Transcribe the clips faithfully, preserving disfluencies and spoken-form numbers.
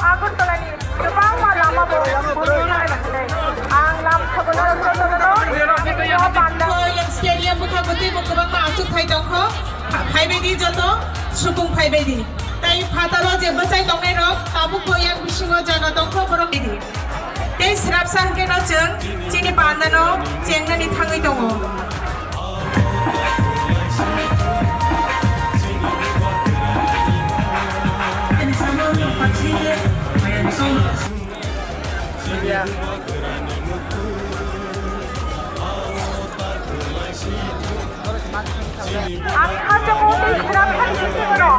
Agartala ni kwbangma lama bo boni thangwi rwnai. Ang lam sobo norok jotono no panda. Stadium bwkha bwtwi bo kwbangma achuk thai tongkho. Phaibaidi joto supung phaibaidi. Tai phataro je bwchai tongnai rok tabuk bo yang bisingo jaga tongkho borok. Tei srapsa hwnkhe no chwng chini pandano chengnani thangwi tongo. Ang kha jabo tei srapsa ni bisingo no.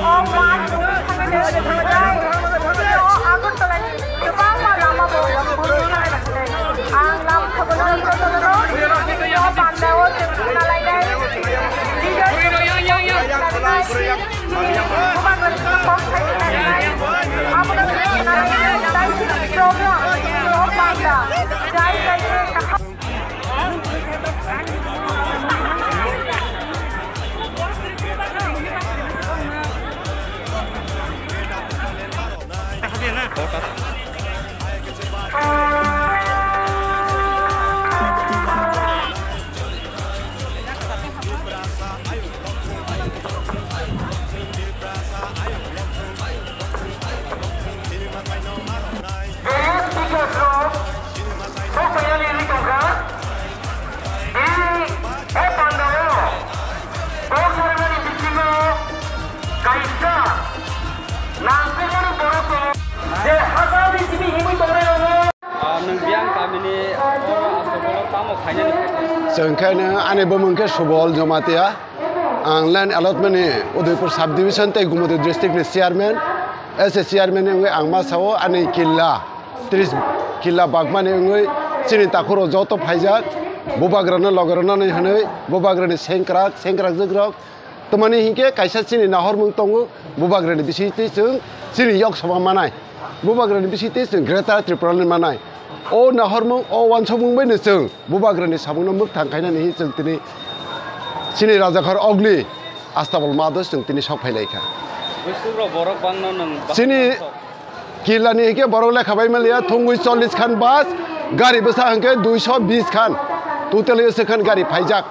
O mat nungwi thangwi thangwi thangwi o Agartala ni kwbangma lama bo boni thangwi thangwi. Ang lam sobo norok jotono no o panda o chwng khna lainai. Leader bubagra kok khai lainai. Abono chwng khna lainai. Program o panda jai jai khe kaham. Ah, nwng biyang kamini oro aswk tamo khainani khaikha? Chwng khe nw ani bumung khe Subol Jamatia. Ang land allotment ni Udaipur sub division tei Gumoti district ni chairman, as a chairman wngwi ang ma sao ani killa tris killa bagmani wngwi chini takhurok joto phaijak, bubagrano loge rwnani hwnwi bubagrani sengkrak sengkrakjwk rok. Tamani hinkhe kaisa chini nahormung tongo, bubagrani bisingtwi chwng chini Lok Sabha manai, bubagrani bisingtwi chwng Greater Tripura ni manai. O nahormung, o uansukmung baino chwng bubagrani samungno mwkthang khainani hi chwng tini chini Rajakhor Ogli Astabol Mados chwng tini sok phailaikha. Bwswk rok borok bangno nwng Chini Killa ni hwnkhe borok lekha bai manliya, thungwi chollish khan bus, gari bwsa hwnkhe duiso bis khan, total o se khan gari phaijak,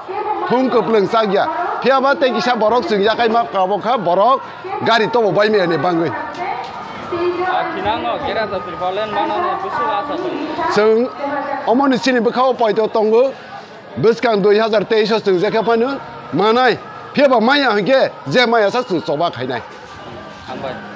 thung kwplwng chakya. Phiya ba tei kisa borok chwng yakai ma kabo kha borok gari tobo bai maya ni bangwi. Ah, khinango Greater Tipraland manani bwswk asa tongo. Chwng omoni chini bwkha o poito tongo, bwskang dui hazar teis o chwng je khe phano manai, phiya ba maya hwnkhe je maya sa chwng choba khainai. Hambai.